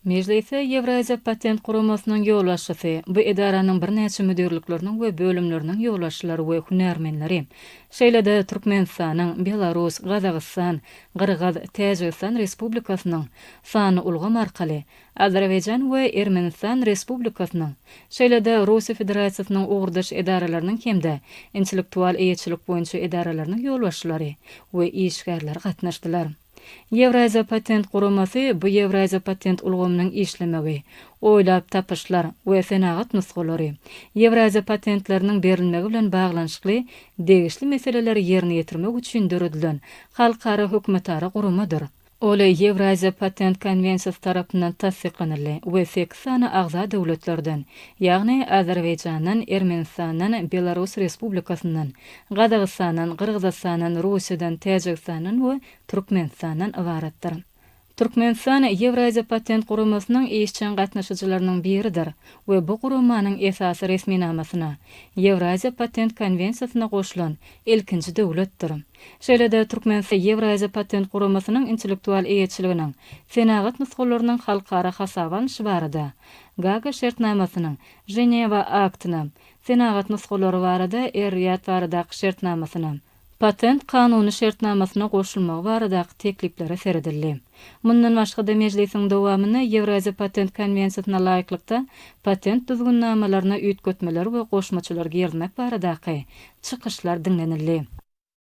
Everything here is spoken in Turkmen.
Mejlise Ýewraziýa patent guramasynyň ýolbaşçysy, bu edaranyň birnäçe müdirlikleriniň we bölümleriniň ýolbaşçylary we hünärmenleri, şeýle-de Türkmenistanyň, Belarus, Gazagystan, Gyrgyz, Täjigistan Respublikasynyň sanly ulgam arkaly Azerbaýjan we Ermenistan Respublikasynyň, şeýle-de Russiýa Federasiýasynyň ugurdaş edaralarynyň hem-de intellektual eýeçilik boýunça edaralarynyň ýolbaşçylary we işgärleri gatnaşdylar. Ýewraziýa patent guramasy bu Ýewraziýa patent ulgamynyň işlemegi, oýlap tapyşlar we senagat nusgalary, Ýewraziýa patentleriniň berilmegi bilen baglanyşykly degişli meseleleri ýerine ýetirmek üçin döredilen halkara hökümetara guramadyr. Ol Ýewraziýa patent konwensiýasy tarapyndan tassyklanyldy we sekiz sany agza döwletlerden, ýagny Azerbaýjandan, Ermenistandan, Belarus Respublikasyndan, Gazagystandan, Gyrgyzystandan, Russiýadan, Täjigistandan we Türkmenistandan ybaratdyr. Türkmenistan Ýewraziýa patent guramasynyň işjeň gatnaşyjylarynyň biridir we bu guramanyň esasy resminamasyna, Ýewraziýa patent konwensiýasyna goşulan ilkinji döwletdir. Şeýle-de Türkmenista Ýewraziýa patent guramasynyň intellektual eýeçiliginiň senagat nusgalarynyň halkara hasaba alnyşy barada Gaaga şertnamasynyň Ženewa aktyna, Senagat nusgalary barada Er-Riýad baradaky şertnamasyna, Patent kanuny şertnamasyna goşulmagy baradaky tekliplere seredildi. Mundan başga-da mejlisiň dowamynda Ýewraziýa patent konwensiýasyna laýyklykda patent düzgünnamalaryna üýtgetmeler we goşmaçalar girizmek baradaky çykyşlar diňlenildi.